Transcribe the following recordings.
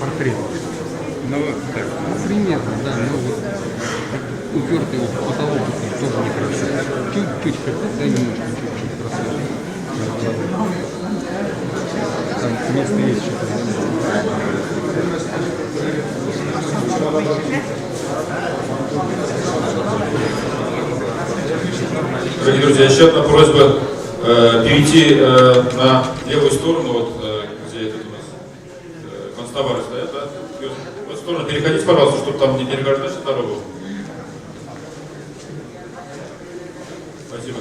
Портрет. Ну, так. Ну, примерно, да, но вот упертый в потолок это тоже нехорошо. Чуть-чуть хотя, да, немножко, чуть-чуть просвет. Там место есть что-то. Дорогие друзья, еще одна просьба перейти на левую сторону, вот где этот у нас констовары стоят, да? В эту сторону переходите, пожалуйста, чтобы там не переграждать дорогу. Спасибо.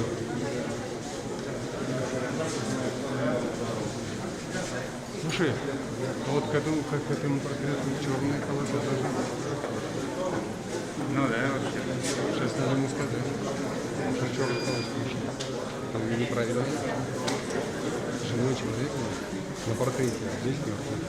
Слушай, а вот к этому, как к этому портрету черная полоса должна быть. Ну да, вообще. Сейчас надо ему сказать, что черная полоса нужна. Там неправильно. Живой человек на портрете, а здесь мертвый.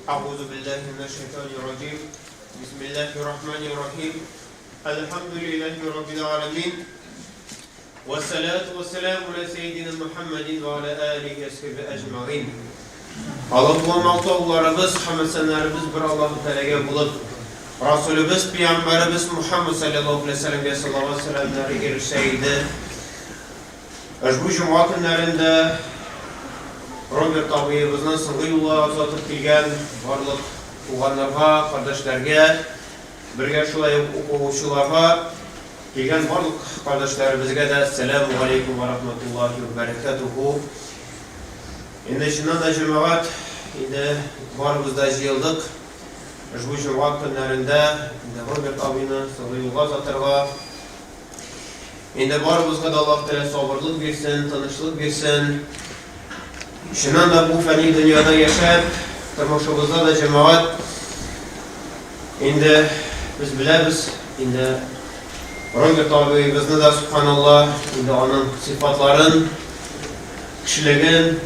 أعوذ بالله من الشيطان الرجيم بسم الله الرحمن الرحيم الحمد لله رب العالمين والصلاة والسلام على سيدنا محمد وعلى آله وصحبه أجمعين Аллаһуга мактауларыбыз һәм сәннәребез бер Аллаһу Тәгаләгә булып, Расулыбыз пәйгамбәребез Мухаммад саллаллаһу алейһи вәсәлләмгә салават сәламнәре ирешсә иде. Ошбу җомга көннәрендә Роберт абыебызны соңгы юлга озатып килгән барлык туганнарга, кардәшләргә, бергә шулай ук укучыларга, килгән барлык кардәшләребезгә дә Әссәләмү галәйкүм вә рахматуллаһи вә бәрәкәтүһү. Инде чыннан да җәмәгать, инде барыбыз да җыелдык. Ошбу җомга көннәрендә инде Роберт абыйны соңгы юлга озатырга. Инде барыбызга да Аллаһ Тәгалә сабырлык бирсен, тынычлык бирсен. Чыннан да бу фәни дөньяда яшәп, тормышыбызда да җәмәгать инде без беләбез, инде Роберт абыебызны да субханалла, инде аның сыйфатларын, кешелеген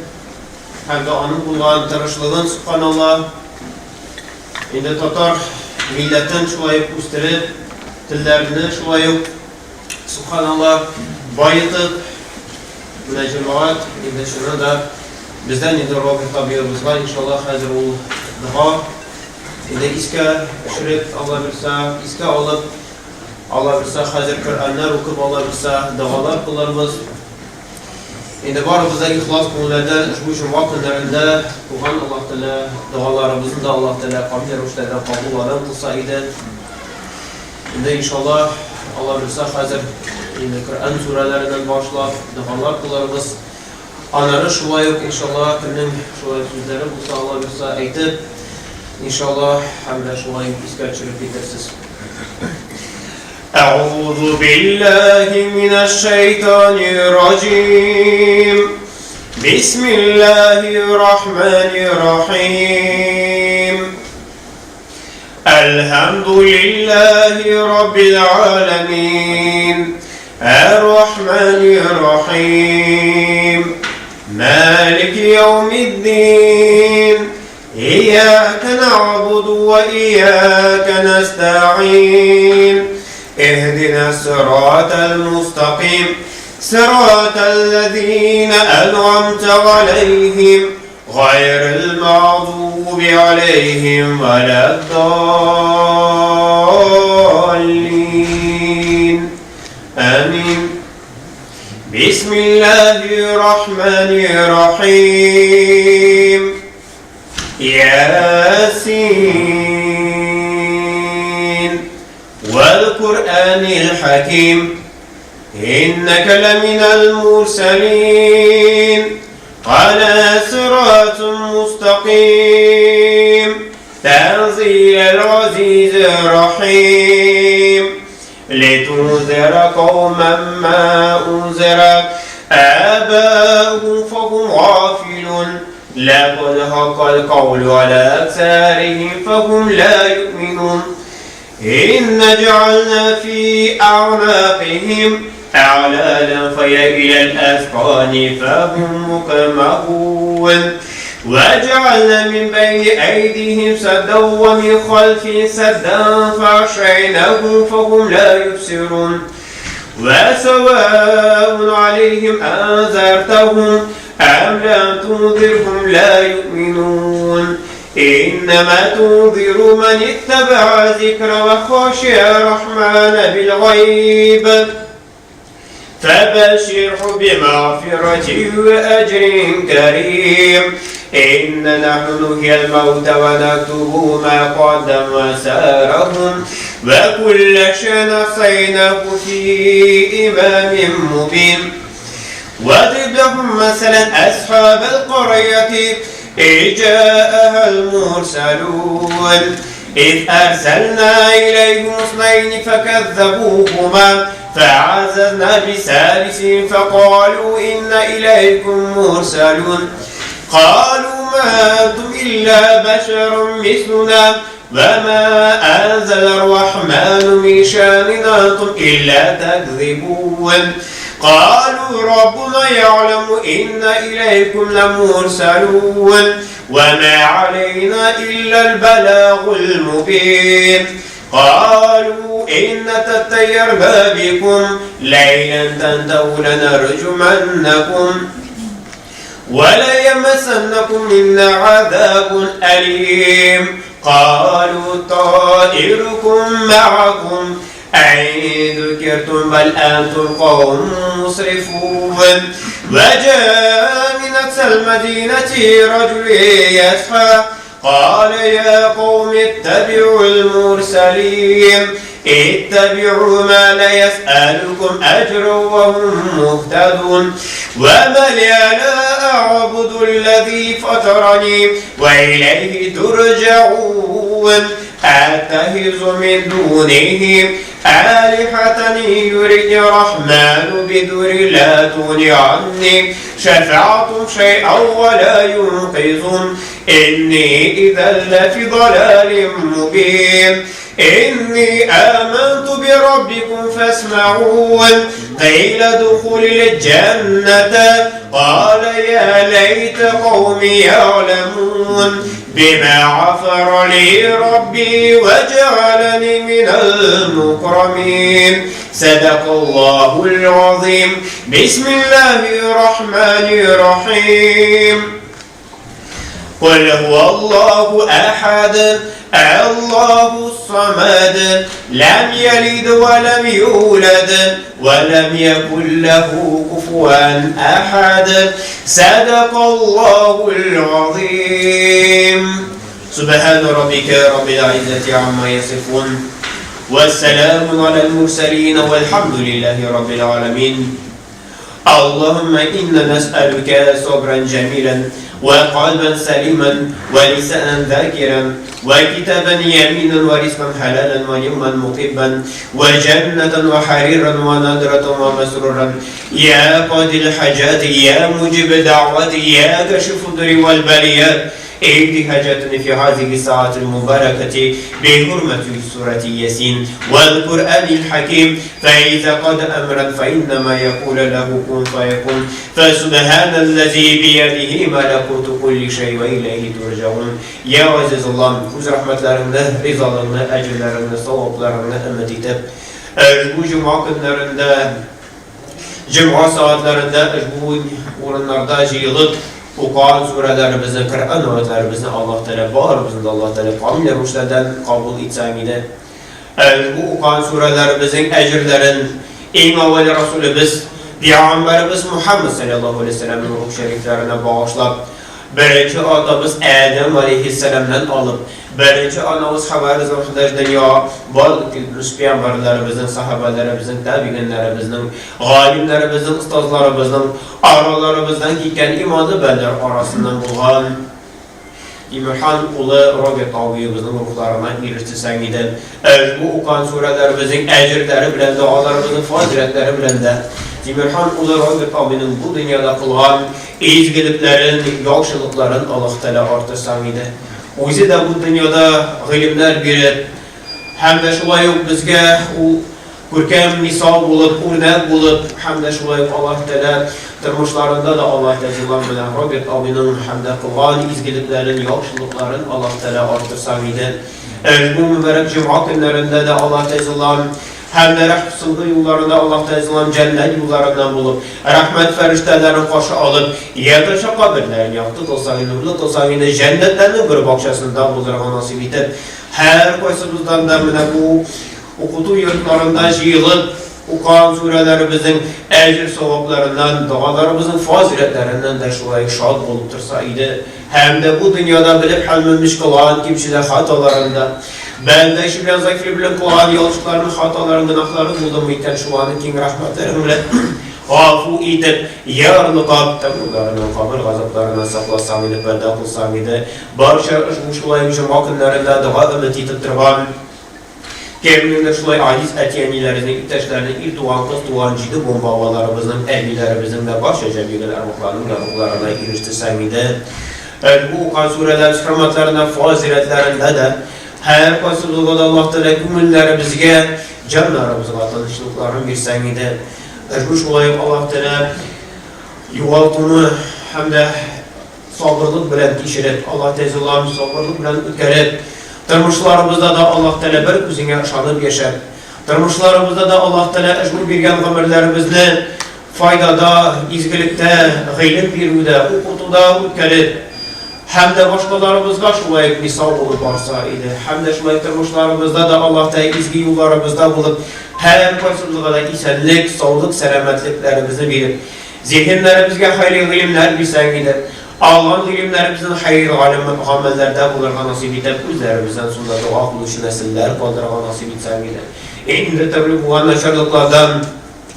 һәм дә аның булган тырышлыгын субханалла, инде татар милләтен шулай ук үстереп, телләрне шулай ук Субханалла, баетып, менә җәмәгать, инде чыннан да бездән инде Роберт абыебызга, иншалла, хәзер ул дога инде искә төшереп, Алла бирса, искә алып, Алла бирса, хәзер Коръәннәр укып, Алла бирса, догалар кылырбыз. Инде барыбыз да ихлас күңелләрдән ошбу җомга көннәрендә туган Аллаһ Тәгалә догаларыбызны да Аллаһ Тәгалә камил рәвешләрдә кабул адәм кылса иде. Инде иншалла, Алла бирса, хәзер инде Коръән сүрәләреннән башлап догалар кылырбыз. Аннары шулай ук иншалла кемнең шулай сүзләре булса, Алла бирса, әйтеп, иншалла, һәм дә шулай ук искә төшереп китерсез. أعوذ بالله من الشيطان الرجيم. بسم الله الرحمن الرحيم. الحمد لله رب العالمين الرحمن الرحيم مالك يوم الدين إياك نعبد وإياك نستعين اهدنا الصراط المستقيم صراط الذين أنعمت عليهم غير المغضوب عليهم ولا الضالين. آمين. بسم الله الرحمن الرحيم. ياسين والقرآن الحكيم إنك لمن المرسلين على صراط مستقيم تنزيل العزيز الرحيم لتنذر قوما ما أنذر آباؤهم فهم غافلون لقد حق القول على أكثرهم فهم لا يؤمنون. إن جعلنا في أعناقهم أعلالا فهي إلى الأذقان فهم مقمحون وجعلنا من بين أيديهم سدا ومن خلفهم سدا فأغشيناهم فهم لا يبصرون. وسواء عليهم أنذرتهم أم لم تنذرهم لا يؤمنون. إنما تنذر من اتبع الذكر وخشي الرحمن بالغيب فبشره بمغفرة وأجر كريم. إن نحن نحيي الموتى ونكتب ما قدموا وآثارهم وكل شيء أحصيناه في إمام مبين. واضرب لهم مثلا أصحاب القرية إذ جاءها المرسلون إذ أرسلنا إليهم اثنين فكذبوهما فعززنا بثالث فقالوا إن إليكم مرسلون. قالوا ما أنتم إلا بشر مثلنا وما أنزل الرحمن من شأن أنتم إلا تكذبون. قالوا ربنا يعلم إن إليكم لمرسلون وما علينا إلا البلاغ المبين. قالوا إن تطيرنا بكم لئن تنتهوا لنرجمنكم وليمسنكم منا عذاب أليم. قالوا طائركم معكم أئن ذكرتم بل أنتم قوم مسرفون. وجاء من أقصى المدينة رجل يسعى قال يا قوم اتبعوا المرسلين اتبعوا ما لا يسألكم أجرا وهم مهتدون. وما لي لا أعبد الذي فطرني وإليه ترجعون. أتخذ من دونه آلهة يريد الرحمن بدر لا تغني عني شفاعتهم شيئا ولا ينقذون. إني إذا لفي ضلال مبين. إني آمنت بربكم فاسمعون. قيل ادخل الجنة قال يا ليت قومي يعلمون بما غفر لي ربي وجعلني من المكرمين. صدق الله العظيم. بسم الله الرحمن الرحيم. قل هو الله أحد الله الصمد لم يلد ولم يولد ولم يكن له كفوا أحد. صدق الله العظيم. سبحان ربك رب العزة عما يصفون والسلام على المرسلين والحمد لله رب العالمين. Аллаһумма инна нәс'әлүкә сабран җәмилән вә кальбән сәлимән вә лисәнән закирән вә китабән яминән вә ризкан хәләлән вә нигъмән мукиббән вә җәннәтән вә хәрирән вә надрәтән вә мәсрурән йә кадил хаҗәт йә муҗибе дәгъвәт йә кәшифу дури вәл бәлият Эгди хаҗәтүне фи һазиһи сәгатил мубаракати би хурмәти сүрәти Ясин вәл Куръәнил хәким фәизә када әмрән фәиннәмә якулә ләһү кун фәякун фәсүбһәнәлләзи биядиһи мәләкуту кулли шәй вә иләйһи турҗәгун. Йә Газиз Аллам, үз рәхмәтләреңне, ризалыгыңны, әҗерләреңне, савапларыңны өмет итеп, ошбу җомга көннәрендә, Җомга сәгатьләрендә ошбу урыннарда җыелып укыган сүрәләребезне, Коръән аятьләребезне Аллаһ Тәгалә барыбызны да Аллаһ Тәгалә камил рәвешләрдән кабул итсәң иде. Ошбу укыган сүрәләребезнең әҗерләрен иң әүвәл Расулебез, Пәйгамбәребез Мухәммәд салләллаһу алейһи ва сәлләмнең рух шәрифләренә багышлап, Беренче атабыз Адәм галәйһиссәламнән алып, беренче анабыз Хәва ризалыгы дөнья барлык килмеш пәйгамбәрләребезнең, сахабәләребезнең, табигыннарыбызның, галимнәребезнең, остазларыбызның, араларыбыздан киткән иманлы бәндәләр арасыннан булган Тимерхан улы Роберт абыебызның рухларына ирештерсәң иде. Бу укыган сүрәләребезнең әҗерләре белән дә, аларыбызның фазыйләтләре белән дә Тимерхан улы Роберт абыйның бу дөньяда кылган Изгелекләрен, яхшылыкларын Аллаһ Тәгалә арттырсаң иде. Үзе дә бу дөньяда гыйлемнәр биреп, һәм дә шулай ук безгә ул күркәм мисал булып, үрнәк булып, һәм дә шулай ук Аллаһ Тәгалә тормышларында да Аллаһ Тәгалә менә Роберт абыйның һәм дә кылган изгелекләрен, яхшылыкларын Аллаһ Тәгалә арттырсаң иде. Бу мөбарәк җомга көннәрендә дә Аллаһ Тәгалә Һәм дә соңгы юлларында Аллаһ Тәгалә җәннәт юлларыннан булып, рәхмәт фәрештәләрен каршы алып, ятачак каберләрен якты кылсаң, нурлы кылсаң инде, җәннәтләрнең бер бакчасында булырга насыйп итеп, һәркайсыбыздан да менә бу укыту йортларында җыелып укыган сүрәләребезнең әҗер-савапларыннан, догаларыбызның фазыйләтләреннән дә шулай шат булып торса иде. Һәм дә бу дөньяда белеп һәм белмич кылган кимчелек хаталарын да, бәндә эше белән заһир белән кылган ялгышларын, хаталарын, гөнаһларын булдымы икән, шул аның киң рәхмәтләрең белән гафу итеп, ярлыкап, тәмугларыннан, кабер газапларыннан сакласаң иде, пәрдә кылсаң иде. Барча ошбу шулай ук җомга көннәрендә дога өмет итеп торган Кемнеңдер шулай газиз әти-әниләребезнең, иптәшләренең, ир туган, кыз туган җиде буын бабаларыбызның, әбиләребезнең дә барча җәмигыль әрвахларының да рухларына ирештерсәң иде. Бу укыган сүрәләр хөрмәтләренә, фазыйләтләрендә дә һәркайсыбызга да Аллаһ Тәгалә күңелләребезгә, җаннарыбызга тынычлыкларын бирсәң иде. Бу шулай ук Аллаһ Тәгалә югалтуны һәм дә сабырлык белән кичереп, Аллаһ Тәгалә сабырлык белән үткәреп, тормышларыбызда да Аллаһ Тәгалә бер үзеңә ышанып яшәп, тормышларыбызда да Аллаһ Тәгалә ошбу биргән гомерләребезне файдада, изгелектә, гыйлем бирүдә, укытуда үткәреп, һәм дә башкаларыбызга шулай ук мисал булып барса иде. Һәм дә шулай тормышларыбызда да Аллаһ Тәгалә изге юлларыбызда булып, һәркайсыбызга да исәнлек, саулык, сәламәтлекләребезне биреп, Зиһеннәребезгә хәйри гыйлемнәр бирсәң иде. Алган гыйлемнәребезнең хәер гамәлләрдә булырга насыйп итеп, үзләребездән соң да дога кылучы нәселләр калдырырга насыйп итсәң иде. Инде төрле булган начарлыклардан,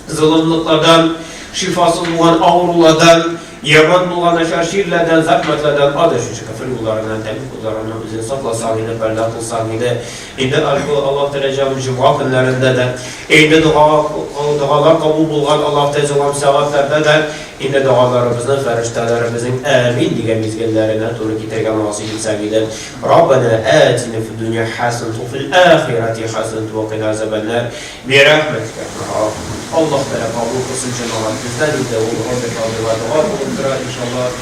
золымлыклардан, шифасыз булган авырулардан, яман булган начар чирләрдән, зәхмәтләрдән, адашучы кәфер юлларыннан, тәмуг утларыннан үзең сакласаң иде, пәрдә кылсаң иде. Инде Аллаһ Тәгалә җан җомга көннәрендә дә, инде дога, догалар кабул булган Аллаһ Тәгалә сәгатьләрдә дә, инде догаларыбызны фәрештәләребезнең әмин дигән мизгелләренә туры китерергә насыйп итсәң иде. Раббана атина фид дөнья хәсәнәтән ва фил ахирати хәсәнәтән ва кина азабаннар. Бирәхмәтикә Аллаһ Тәгалә кабул кылсын җәмәгать. Бездән инде ул Роберт абыйга дога булып тора, иншаллаһ.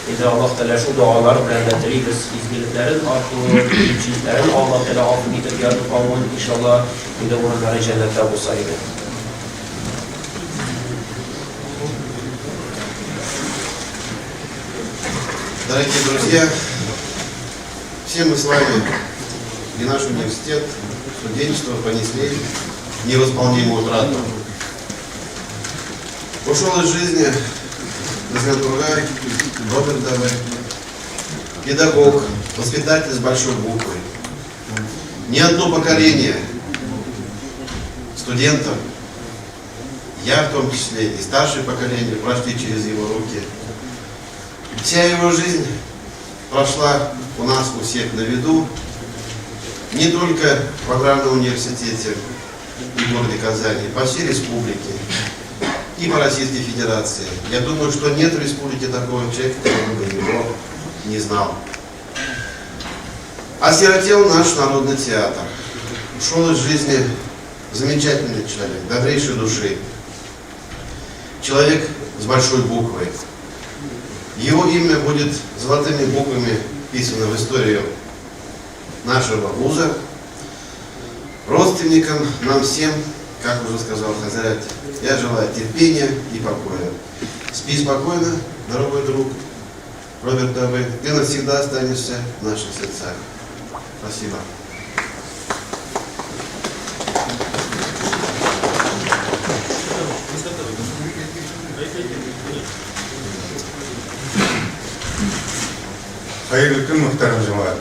Инде Аллаһ Тәгалә шул догалар белән дә телибез изгелекләрен артуын, кимчелекләрен Аллаһ Тәгалә гафу итеп ярлыкавын, иншалла, инде урыннары җәннәттә булса иде. Дорогие друзья, все мы с вами и наш университет, студенчество понесли невосполнимую утрату. Ушел из жизни Назган Тургай, Роберт Давай, педагог, воспитатель с большой буквы. Ни одно поколение студентов Я в том числе, и старшее поколение прошли через его руки. Вся его жизнь прошла у нас у всех на виду, не только в Аграрном университете и городе Казани, по всей республике и по Российской Федерации. Я думаю, что нет в республике такого человека, который бы его не знал. Осиротел наш народный театр. Ушел из жизни замечательный человек, добрейшей души. Человек с большой буквы. Его имя будет золотыми буквами вписано в историю нашего вуза. Родственникам, нам всем, как уже сказал Хазрат, я желаю терпения и покоя. Спи спокойно, дорогой друг Роберт Давы, ты навсегда останешься в наших сердцах. Спасибо. Хәерле көн, мөхтәрәм җәмәгать.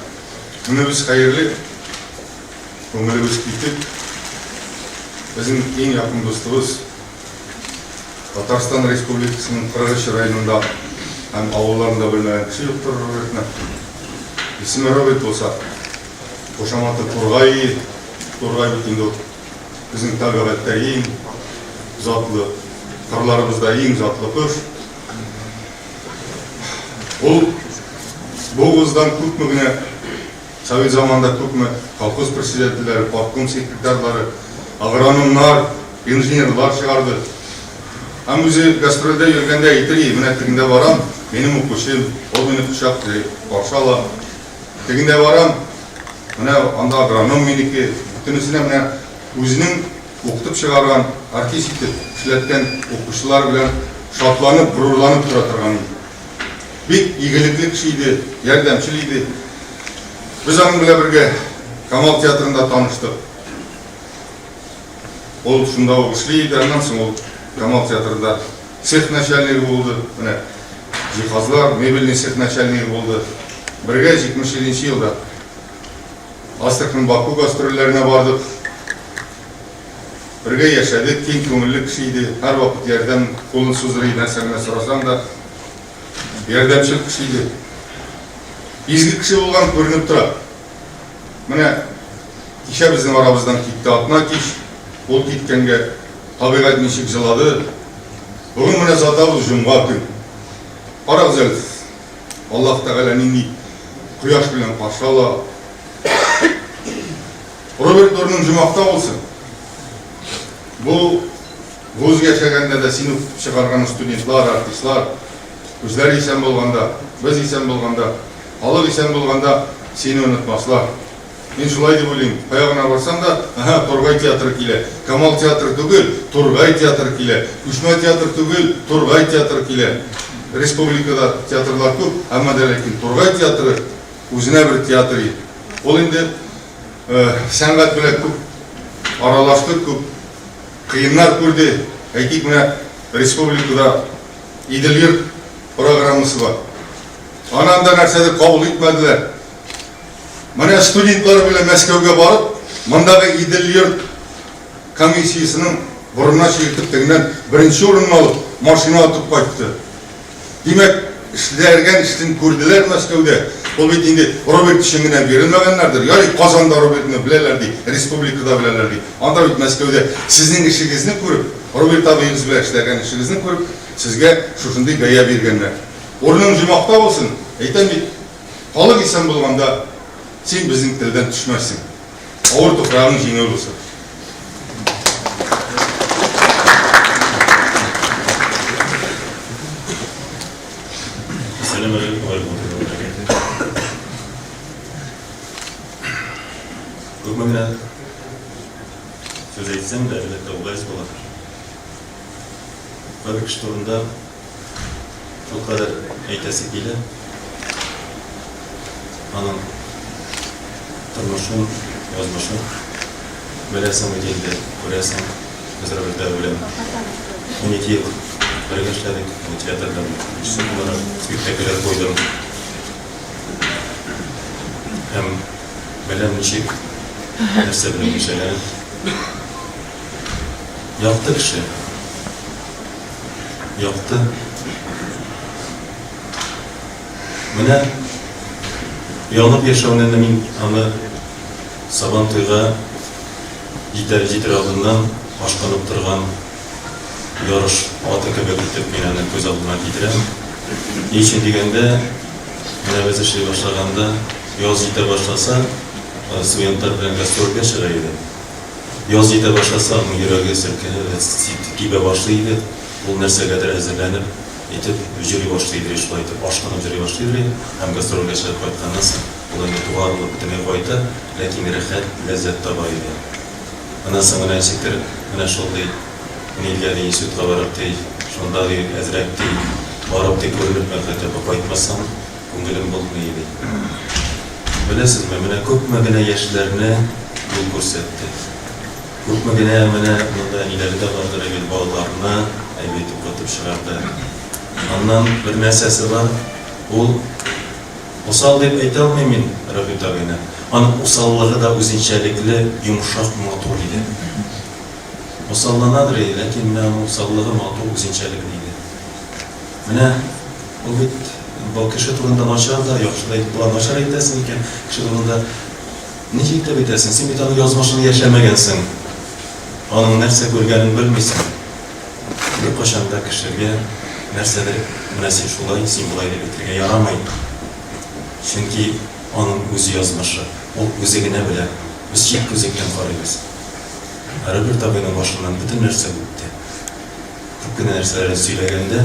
Көнебез хәерле, күңелебез китек. Безнең иң якын дустыбыз Татарстан Республикасының 43 районында һәм авылларында белмәгән кеше юктыр Робертны. Исеме Роберт булса, кушаматы Тургай. Тургай бит инде ул безнең табигатьтә иң затлы, кырларыбызда иң затлы кош. Ул бу вуздан күпме генә совет заманында күпме колхоз председательләре, партком секретарьлары, агрономнар, инженерлар чыгарды. Һәм үзе гастрольдә йөргәндә әйтер иде, менә тегендә барам, минем укучым, ул мине кочаклый, каршы ала. Тегендә барам, менә анда агроном минеке, бөтенесенә менә үзенең укытып чыгарган, артист итеп эшләткән укучылар белән шатланып, горурланып тора торган иде. Бик игелекле кеше иде, ярдәмчел иде. Без аның белән бергә Камал театрында таныштык. Ул шунда ук эшли иде, аннан соң ул Камал театрында цех начальнигы булды. Менә җиһазлар, мебельный цех начальнигы булды. Бергә 77 нче елда Астрахань Баку гастрольләренә бардык. Бергә яшәдек, киң күңелле кеше иде. Һәрвакыт ярдәм кулын сузыр иде, нәрсә генә сорасаң да. Ярдәмчел кеше иде. Изге кеше булган күренеп тора. Менә кичә безнең арабыздан китте атна кич. Ул киткәнгә табигать ничек җылады. Бүген менә сатабыз җомга көн. Карагыз әле, Аллаһ Тәгалә нинди кояш белән каршы ала. Роберт Дорның җомахта булсын. Бу вуз яшәгәндә дә син укытып чыгарган студентлар, артистлар, үзләре исән булганда, без исән булганда, халык исән булганда сине онытмаслар. Мин шулай дип уйлыйм. Кая гына барсам да, әһә, Тургай театры килә. Камал театры түгел, Тургай театры килә. Күчмә театр түгел, Тургай театры килә. Республикада театрлар күп, әмма дә ләкин Тургай театры үзенә бер театр иде. Ул инде сәнгать белән күп аралашты, күп кыеннар күрде. Әйтик, менә республикада Идел-йорт программасы бар. Аны анда нәрсәдер кабул итмәделәр. Менә студентлар белән Мәскәүгә барып, мондагы Идел-йорт комиссиясенең борынына чиертеп тегеннән беренче урынны алып, машина отып кайтты. Димәк, эшләргән эшен күрделәр Мәскәүдә. Ул бит инде Роберт өчен генә бирелмәгәннәрдер. Ярый, Казанда Робертны беләләр ди, республикада беләләр ди. Анда бит Мәскәүдә сезнең эшегезне күреп, Роберт абыегыз белән эшләгән эшегезне күреп, сезгә шушындый бәя биргәннәр. Урының җомахта булсын, әйтәм бит, Халык исән булганда, син безнең телдән төшмәссең. Авыр туфрагың җиңел булсын. Әссәламү галәйкүм вә рәхмәтуллаһи вә бәрәкәтүһ. Күпме генә сүз әйтсәм дә, әлбәттә, ул гаҗиз була. Кайбер кеше турында Шулкадәр әйтәсе килә. Аның тормышын, язмышын беләсең бит инде, күрәсең. Без Роберт белән 12 ел бергә эшләдек. Мин театрда режиссер буларак спектакльләр куйдым. Һәм беләм ничек, нәрсә белән яшәгәнен. Якты кеше. якты. Менә янып яшәүне дә мин аны Сабан туйга җитәр җитәр алдыннан ашкынып торган ярыш аты кебек итеп мин аны күз алдыма китерәм. Ни өчен дигәндә, менә без эшли башлаганда, яз җитә башласа, студентлар белән гастрольгә чыга иде. Яз җитә башласа, аның йөрәге селкенә, тибә башлый иде. Ул нәрсәгәдер әзерләнеп, итеп йөри башлый иде, шулай итеп ашкынып йөри башлый иде. Һәм гастрольгә чыгып кайтканнан соң, ул инде тугарылып бөтенләй кайта, ләкин рәхәт, ләззәт таба иде. Аннан соң менә ничектер, менә шул ди, нигә ди институтка барып ди, шунда ди әзрәк ди, барып ди күренеп мен хотя бы кайтмасам, күңелем булмый ди. Беләсезме, менә күпме генә яшьләрне юл күрсәтте. Күпме генә менә монда әниләре дә бардыр, әйбәт балаларына әйбәт укытып чыгарды. Аннан бер нәрсәсе бар, ул усал дип әйтә алмыйм мин Роберт абыйны. Аның усаллыгы да үзенчәлекле, йомшак, матур иде. Усалланадыр иде, ләкин менә аның усаллыгы матур, үзенчәлекле иде. Менә ул бит бу кеше турында начар да, яхшы да әйтеп була. Начар әйтәсең икән, кеше турында Ничек итеп әйтәсең? Син бит аның язмышын яшәмәгәнсең. Аның нәрсә күргәнен белмисең. Беркайчан да кешегә нәрсәдер, менә син шулай, син болай дип әйтергә ярамый. Чөнки аның үз язмышы. Ул үзе генә белә. Без чит күзлектән карыйбыз. Ә Роберт абыйның башыннан бөтен нәрсә үтте. Күп кенә нәрсәләрне сөйләгәндә,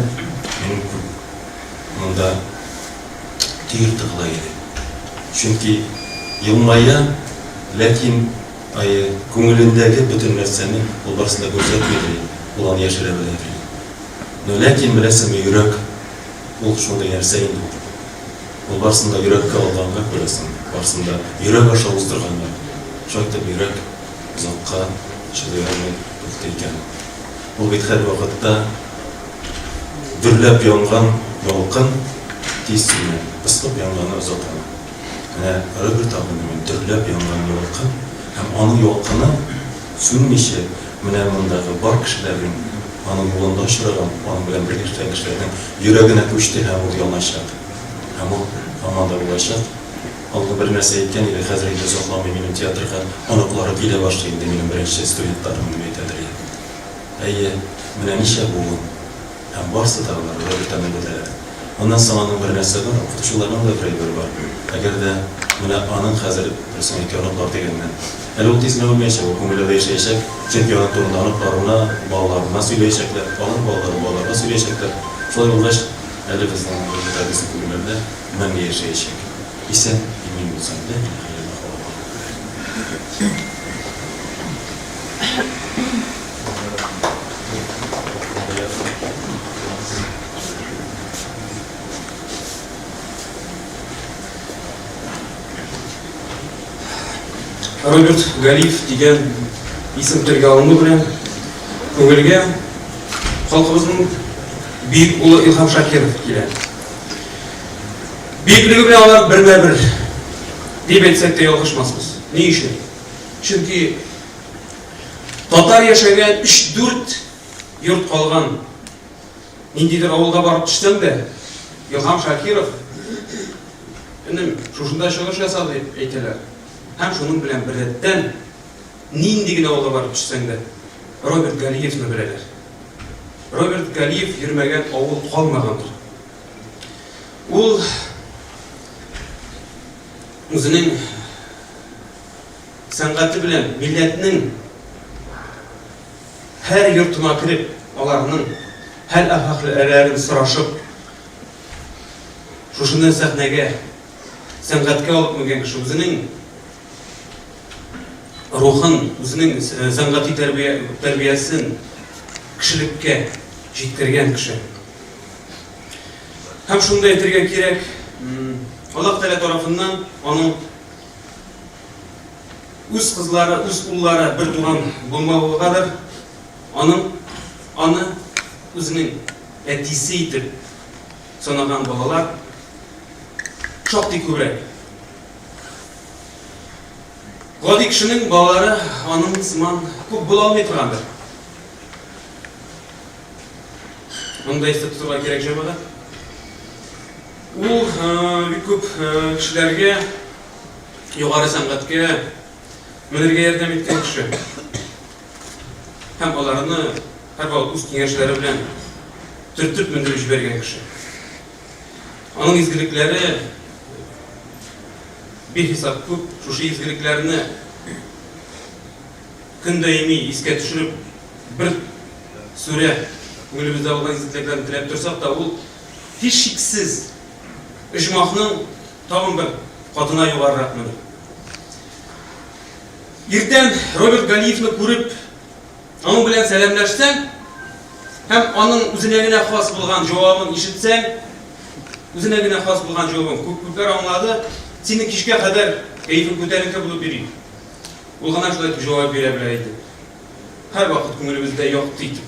минем күп монда төер тыгыла иде. Чөнки елмая, ләкин ае күңелендәге бөтен нәрсәне ул барысын да күрсәтми иде, ул аны яшерә белә иде. Но ләкин, беләсеңме, йөрәк ул шундый нәрсә инде ул. Ул барысын да йөрәккә алганга, күрәсең, барысын да йөрәк аша уздырганга. Шулай итеп йөрәк озакка чыдый алмый туктый икән. Ул бит һәрвакытта дөрләп янган ялкын тиз сүнә, пыскып янганы озак яна. Менә Роберт абыйның мин дөрләп янган ялкын һәм аның ялкыны сүнмичә, менә мондагы бар кешеләрнең, аның юлында очраган, аның белән бергә эшләгән кешеләрнең йөрәгенә күчте һәм ул яначак. Һәм ул һаман да булачак. Алгы бер нәрсә әйткән иде, хәзер инде озакламый минем театрга оныклары килә башлый инде, минем беренче студентларым дип әйтәдер иде. Әйе, менә ничә буын. Һәм барсы да алар Робертаны беләләр. Аннан соң аның бер нәрсә бар, укытучыларның да бер әйбере бар. Әгәр дә менә аның хәзер берсен әйтә оныклар дигәннән. Әле ул тиз генә үлмәячәк, ул күңелдә яшәячәк, чөнки аның турында оныкларына, балаларына сөйләячәкләр, аның балалары балаларына сөйләячәкләр. Шулай булгач, әле безнең Роберт абыйсы күңелләрдә мәңге яшәячәк. Исән, имин булсын. Лә иләһә илляллаһ, Аллаһу әкбәр. Роберт Галиев дигән исем телгә алыну белән күңелгә халкыбызның бөек улы Илһам Шакиров килә. Бөеклеге белән алар бермә-бер дип әйтсәк тә ялгышмасбыз. Ни өчен? Чөнки татар яшәгән 3-4 йорт калган ниндидер авылга барып төшсәң дә, Илһам Шакиров энем шушында чыгыш ясады дип әйтәләр. Һәм шуның белән беррәттән нинди генә авылга барып төшсәң дә, Роберт Галиевны беләләр. Роберт Галиев йөрмәгән авыл калмагандыр. Ул үзенең сәнгате белән милләтнең һәр йортына кереп, аларның хәл-әхвәлләрен сорашып, шушыны сәхнәгә, сәнгатькә алып менгән кеше үзенең рухын, үзенең сәнгати тәрбиясен кешелеккә җиткергән кеше. Һәм шуны да әйтергә кирәк, Аллаһ Тәгалә тарафыннан аның үз кызлары, үз уллары бер туган булмавыгадыр, аның аны үзенең әтисе итеп санаган балалар шактый күбрәк. Гади кешенең балалары аның сыман күп була алмый торгандыр. Моны да истә тотырга кирәк, җәмәгать. Ул бик күп кешеләргә югары сәнгатькә менергә ярдәм иткән кеше. Һәм аларны һәрвакыт үз киңәшләре белән төртеп мендереп җибәргән кеше. Аның изгелекләре бихисап күп. Шушы изгелекләрне көн даими искә төшереп, бер сүрә күңелебездә булган изге теләкләрне теләп торсак та, ул һичшиксез оҗмахның тагын бер катына югарырак менер. Иртән Роберт Галиевны күреп, аның белән сәламләшсәң һәм аның үзенә генә хас булган җавабын ишетсәң, үзенә генә хас булган җавабын күп күпләр аңлады, сине кичкә кадәр кәефең күтәренке булып йөри. Ул гына шулай итеп җавап бирә белә иде. Һәрвакыт күңелебездә якты итеп.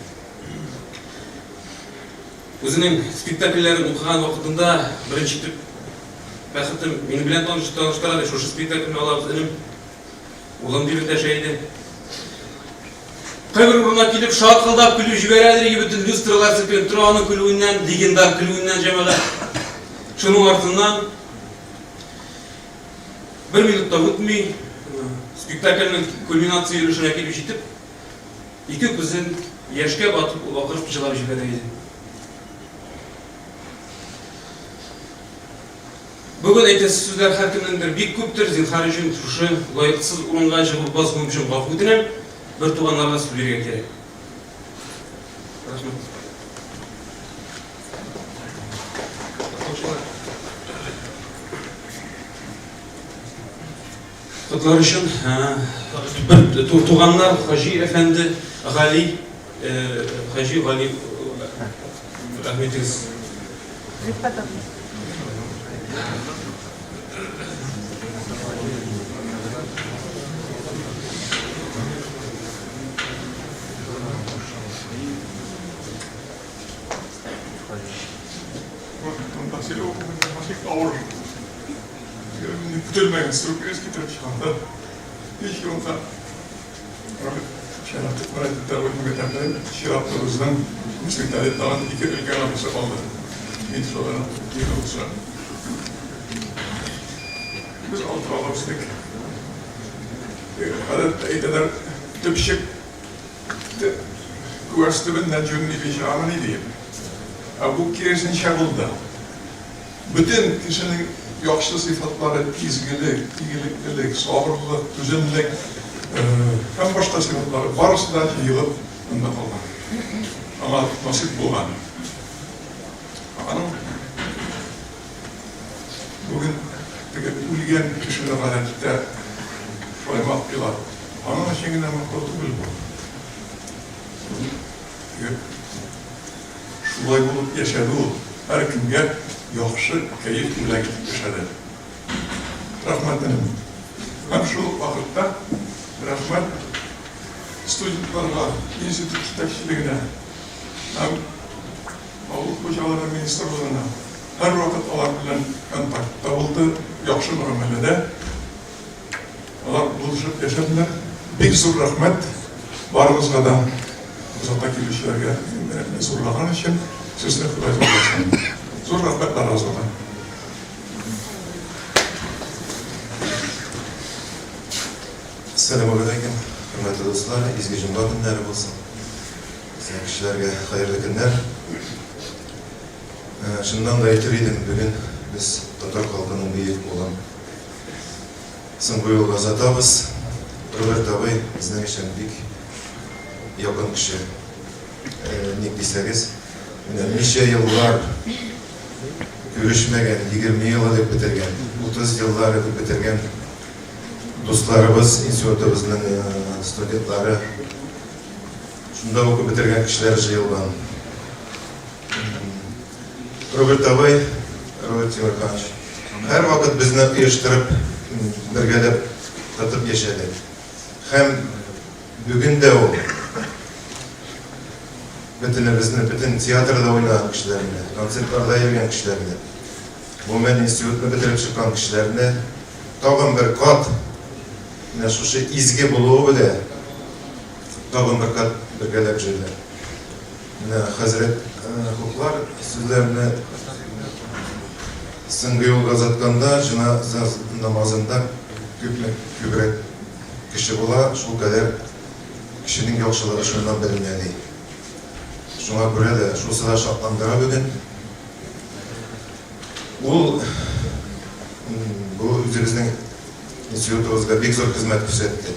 Үзенең спектакльләрен укыган вакытында беренче итеп бәхетем минем белән таныштыра ди, шушы спектакльне алабыз, энем, улым дип эндәшә иде. Кайбер урынга килеп шаркылдап көлеп җибәрәдер иде, бөтен люстралар селкенеп тора аның көлүеннән, легендар көлүеннән, җәмәгать. Шуның артыннан бер минут та үтми, спектакльнең кульминация өлешенә килеп җитеп, ике күзен яшькә батып, ул акырып җылап җибәрә иде. Бүген әйтәсе сүзләр һәркемнеңдер бик күптер, зинһар өчен шушы лаексыз урынга чыгып басуым өчен гафу үтенәм, бер туганнарга сүз бирергә кирәк. Рәхмәт. Котлар өчен бер туганнар Хаҗи әфәнде Гали Хаҗи Гали рәхмәтегез. Рифкать абый. Монда сөйләү бик авыр. Көтелмәгән сюрприз китереп чыгарды. Һич югында чиратларыбызның Мөслимдә тагын ике өлкән абыйсы калды. Мин шуларның иң олысы. Без алты бала үстек. Гадәттә әйтәләр, төпчек Күәс төбеннән җүнли чыгамыни диеп. Ә бу киресенчә булды. Бөтен кешенең яхшы сыйфатлары, изгелек, игелеклелек, сабырлык, түземлек һәм башка сыйфатлары барысы да җыелып монда калган. Аңа насыйп булган. Аның бүген теге үлгән кешене гадәттә шулай мактыйлар. Аның өчен генә мактау түгел бу. Теге шулай булып яшәде ул. Һәркемгә яхшы кәеф бүләк итеп яшәде. Рәхмәт, энем. Һәм шул ук вакытта рәхмәт студентларга, институт җитәкчелегенә һәм Авыл хуҗалыгы министрлыгына һәрвакыт алар белән контактта булды, яхшы мөгамәләдә. Алар булышып яшәделәр. Бик зур рәхмәт барыгызга да, озата килүчеләргә зурлаган өчен. Сезне Ходай зурласын. Зур рәхмәт барыгызга да. Әссәламүгаләйкем, хөрмәтле дуслар, изге җомга көннәре булсын. Безнең кешеләргә хәерле көннәр. Чыннан да әйтер идем, бүген без татар халкының бөек улын соңгы юлга озатабыз. Роберт абый безнең өчен бик якын кеше. Ник дисәгез, менә ничә еллар күрешмәгән, 20 ел элек бетергән, 30 еллар элек бетергән дусларыбыз, институтыбызның студентлары, Шунда укып бетергән кешеләр җыелган. Роберт абый, Роберт Тимерханович, һәрвакыт безне оештырып, бергәләп тотып яшәде. Һәм бүген дә ул бөтенебезне, бөтен театрда уйнаган кешеләрне, концертларда йөргән кешеләрне, гомумән институтны бетереп чыккан кешеләрне тагын бер кат менә шушы изге булуы белән Тагын бер кат бергәләп җыйды. Менә хәзрәт хуплар сүзләрне. Соңгы юлга озатканда, җеназа намазында күпме күбрәк кеше була, шулкадәр кешенең яхшылыгы шуннан беленә, ди. Шуңа күрә дә шусы да шатландыра бүген. Ул бу үзебезнең институтыбызга бик зур хезмәт күрсәтте.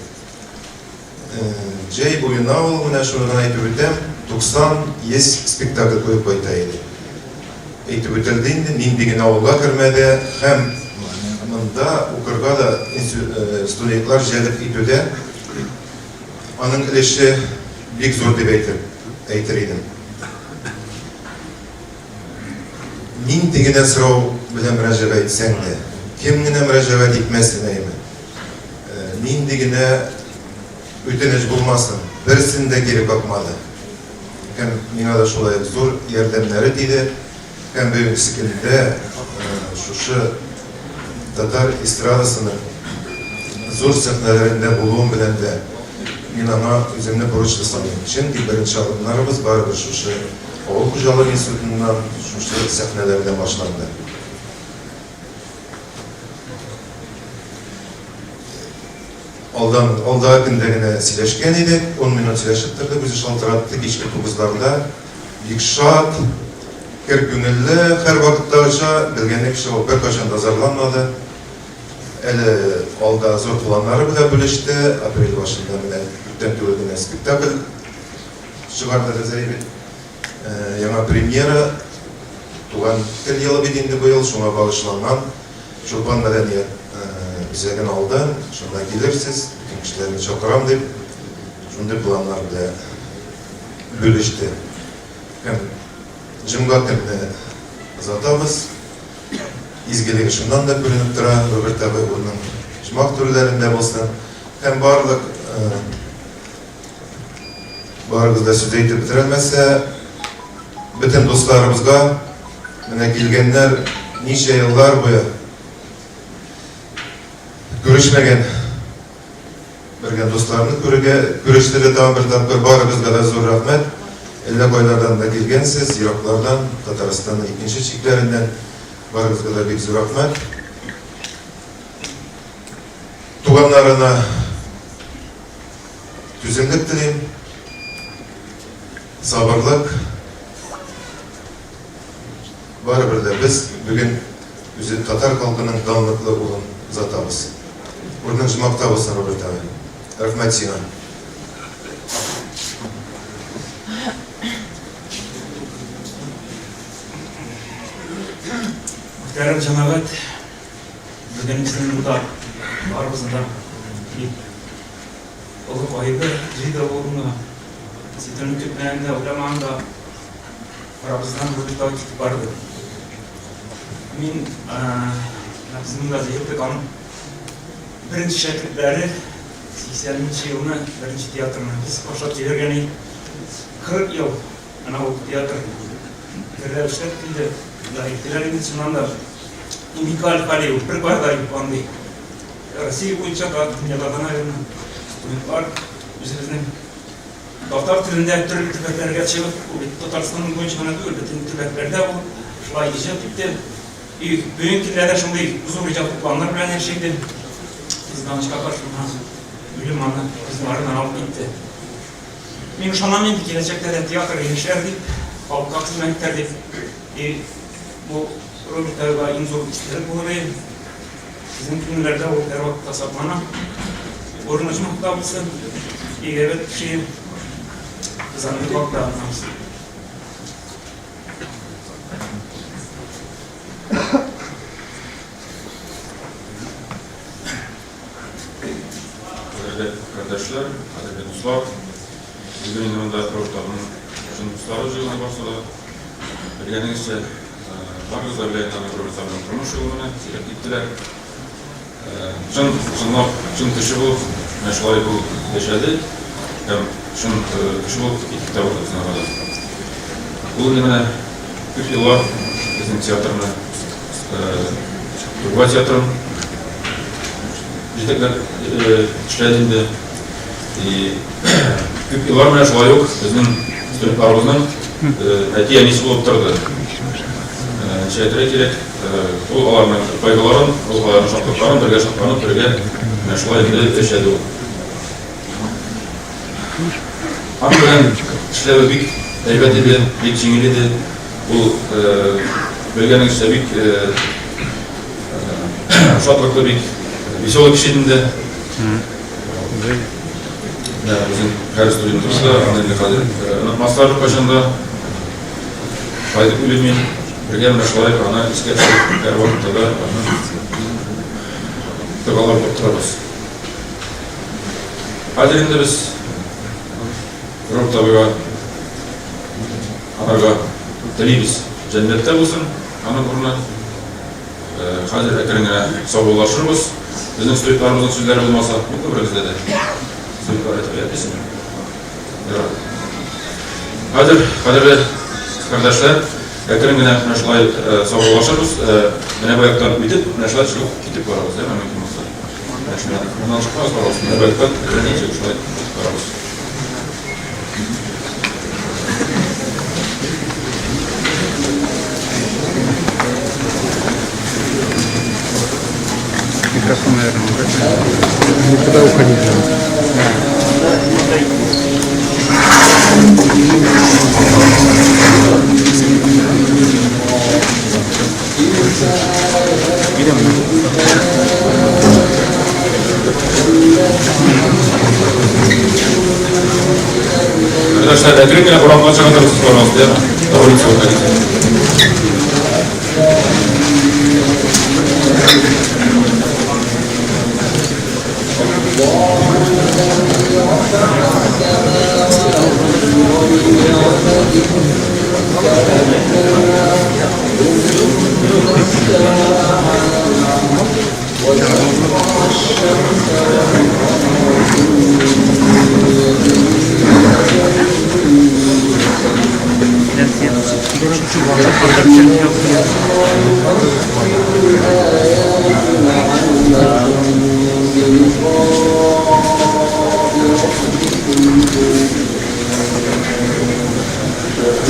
Җәй буена ул, менә шуны гына әйтеп үтәм, 90-100 спектакль куеп кайта иде. Әйтеп үтелде инде, нинди генә авылга кермәде һәм монда укырга да студентлар җәлеп итүдә аның өлеше бик зур дип әйтер, әйтер идем. Нинди генә сорау белән мөрәҗәгать итсәң дә, кем генә мөрәҗәгать итмәсен, әйеме, нинди генә үтенеч булмасын, берсен дә кире какмады. Һәм миңа да шулай ук зур ярдәмнәре тиде. Һәм бүгенге көндә шушы татар эстрадасының зур сәхнәләрендә булуым белән дә мин аңа үземне бурычлы саныйм. Чөнки беренче адымнарыбыз барыбер шушы Авыл хуҗалыгы институтыннан шушы сәхнәләрдән башланды. Алдан, алдагы көндә генә сөйләшкән идек, 10 минут сөйләшеп тордык, үзе шалтыратты кичке тугызларда. Бик шат, кер күңелле, һәрвакыттагыча, белгәне кеше ул беркайчан да зарланмады. Әле алда зур планнары белән бүлеште, апрель башында менә күптән түгел генә спектакль Чыгарды Рәзәй бит. Яңа премьера Туган тел елы бит инде быел, шуңа багышланган Чулпан мәдәният үзәген алдым, шунда килерсез, бөтен кешеләрне чакырам дип, шундый планнар белән бүлеште. Һәм җомга көнне озатабыз. Изгелеге шуннан да күренеп тора, Роберт абый урының оҗмах түрләрендә булсын. Һәм барлык Барыбыз да сүз әйтеп бетерәлмәсә, бөтен дусларыбызга менә килгәннәр ничә еллар буе күрешмәгән бергә дусларны күрергә күреште дә тагын бер тапкыр барыгызга да зур рәхмәт. Әллә кайлардан да килгәнсез, ераклардан, Татарстанның икенче чикләреннән. Барыгызга да бик зур рәхмәт. Туганнарына Түземлек телим, сабырлык. Барыбер дә без бүген үзе татар халкының данлыклы улын озатабыз. Урының җомакта булсын, Роберт абый. Рәхмәт сиңа. Мөхтәрәм җәмәгать, бүген безнең монда барыбызны да бик Олы кайгы җыйды ул моны. Сөтен көтмәгән дә, уйламаган да арабыздан бу бит китеп барды. Мин без монда җыелдык, аның беренче шәкертләре 80 нче елны беренче театрны без башлап җибәргән идек. 40 ел менә ул театр гөрләп эшләп килде. Да әйттеләр инде, чыннан да уникаль хәл ул, бер бар да юк андый. Россия буенча да, дөньяда да, наверное, студентлар үзебезнең татар телендә төрле төбәкләргә чыгып, ул бит Татарстан буенча гына түгел, бөтен төбәкләрдә ул шулай иҗат итте. И бүгенге көндә дә шундый зур иҗат планнар белән яши иде. Кызганычка каршы, үлем аны безнең арадан алып китте. Мин ышанам инде, киләчәктә дә театр яшәр дип, халыкка хезмәт итәр дип. И бу Роберт абыйга иң зур истәлек булыр иде. Безнең күңелләрдә ул һәрвакытта саклана. Урыны оҗмахта булсын. Бик әйбәт кеше. Без аны бик вакытта онытмабыз. Кадерле кардәшләр, кадерле дуслар, бүген инде монда Роберт абының чын дуслары җыелды барсы да. Белгәнегезчә, барыгыз да белә инде аның Роберт абының тормыш юлын менә сөйләп киттеләр. Чын, чынлап, чын кеше булып, менә шулай ул яшәде һәм чын кеше булып китеп тә барды безнең арада. Ул инде менә күп еллар безнең театрны, Тукай театрын җитәкләп эшләде инде. И күп еллар менә шулай ук безнең студентларыбызның. әти-әнисе булып торды. Ничә әйтергә кирәк, ул аларның кайгыларын, ул аларның шатлыкларын бергә шатланып, бергә менә шулай инде яшәде ул. Аның белән эшләве бик әйбәт иде, бик җиңел иде. Ул белгәнегезчә бик шатлыклы, бик веселый кеше иде инде. Менә безнең һәр студентыбыз да аны инде хәзер онытмаслар беркайчан да. Шулай дип уйлыйм мин. Бергә менә шулай аны искә төшереп, һәрвакытта да аны догалар укып торабыз. Хәзер инде без Роб табыга анарга телибез. Җәннәттә булсын аның урыны. Хәзер әкрен генә саубуллашырбыз. Безнең студентларыбызның сүзләре булмаса, юкмы берегездә дә? Студентлар әйтергә әйтмисеңме? Ярар. Хәзер, кадерле кардәшләр, әкрен генә менә шулай саубуллашырбыз. Менә бу яктан үтеп, менә шулай чыгып китеп барабыз, әйме, мөмкин булса. Менә шуннан, моннан чыкмагыз, пожалуйста. Менә бу яктан әкрен генә чыгып шулай китеп барабыз. Микрофон, наверное, убрать. Никуда уходить надо. Кардәшләр, әкрен генә урамга чыгып торыгыз, пожалуйста, на улицу выходите.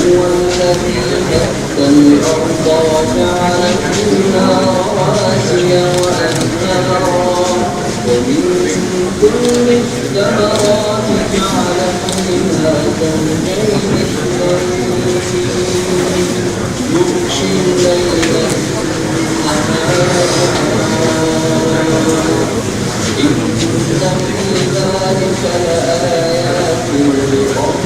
هو الذي مد الأرض وجعل فيها رواسي وأنهارا ومن كل الثمرات جعل فيها زوجين اثنين يغشي الليل النهار إن في ذلك لآيات لقوم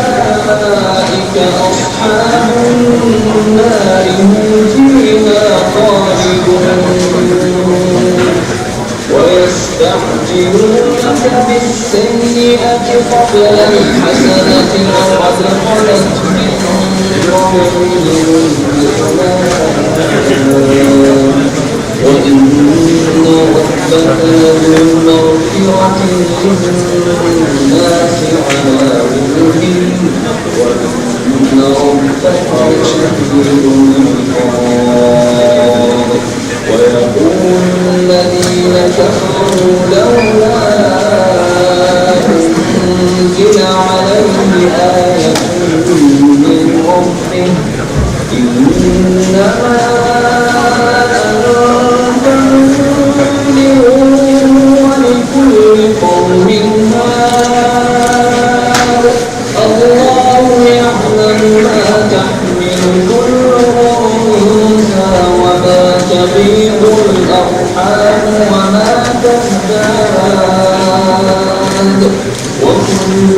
وأولئك أصحاب النار هم فيها خالدون ويستعجلونك بالسيئة قبل الحسنة وقد خلت من قبلهم المثلات وإن ربك لذو مغفرة للناس على ظلمهم وإن ربك لشديد العقاب. ويقول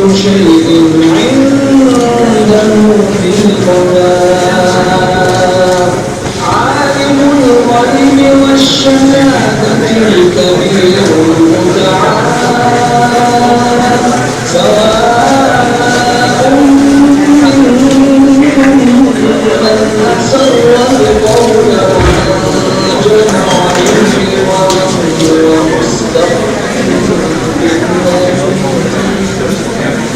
كل شيء عنده بمقدار. عالم الغيب والشهادة الكبير المتعال. سواء منكم من أسر القول ومن جهر به ومن هو مستخف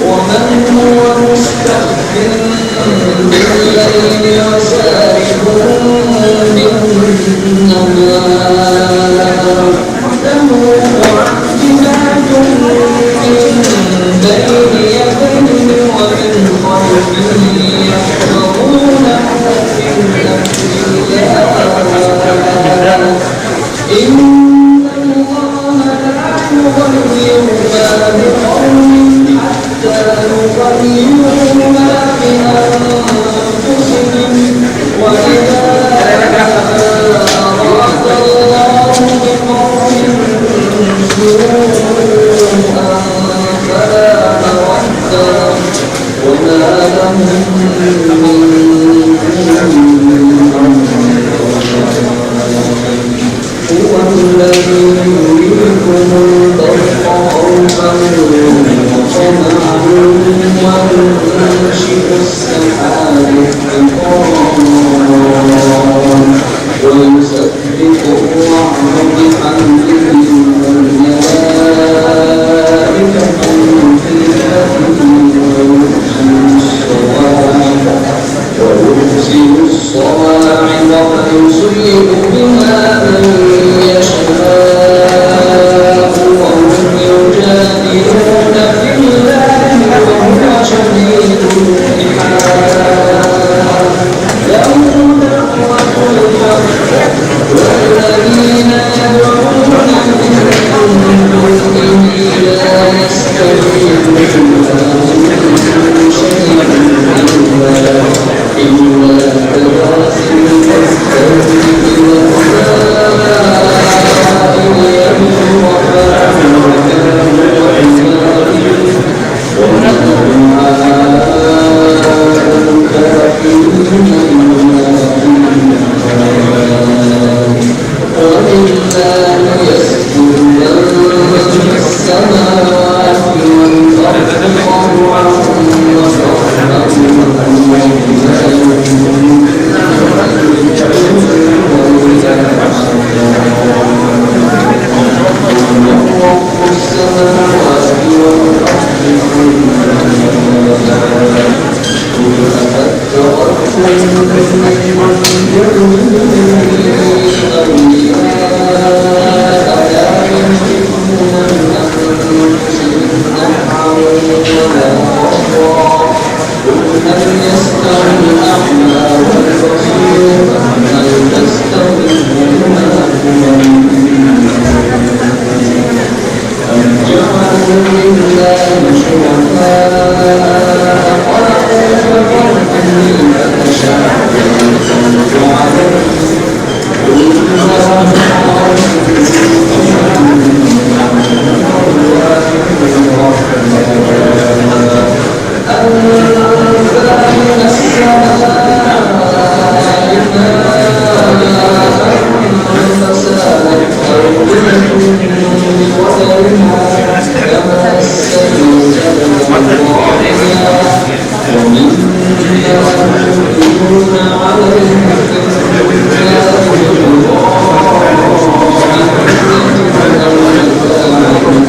ومن هو مستخف بالليل وسارب بالنهار. له معقبات من بين يديه ومن خلفه يحفظونه من أمر الله. إن الله لا يغير ما بقوم حتى يغيروا ما بأنفسهم. وإذا أراد الله بقوم سوءا فلا مرد له وما لهم من هو الذي يريكم البرق خوفا وطمعا وينشئ السحاب الثقال ويسبح الرعد بحمده والملائكة من خيفته ويرسل الصواعق فيصيب بها من يشاء وهم يجادلون في الله وهو شديد المحال. له دعوة الحق والذين يدعون من دونه لا يستجيبون لهم شيئا إلا كباسط كفيه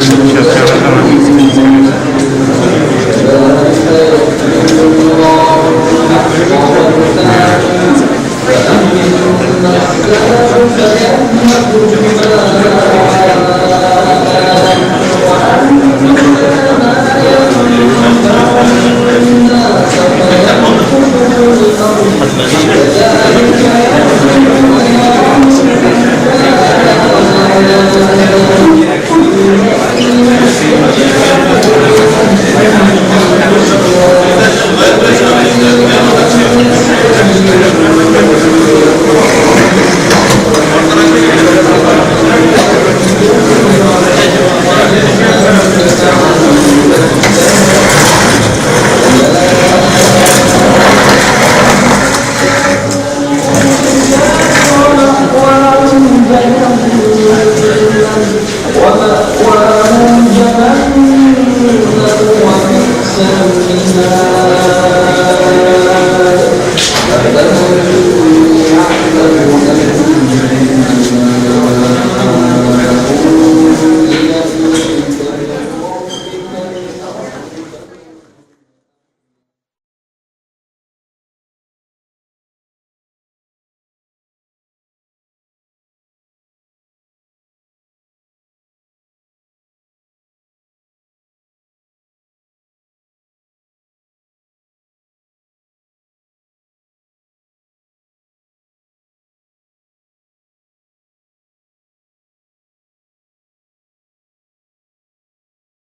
Сейчас я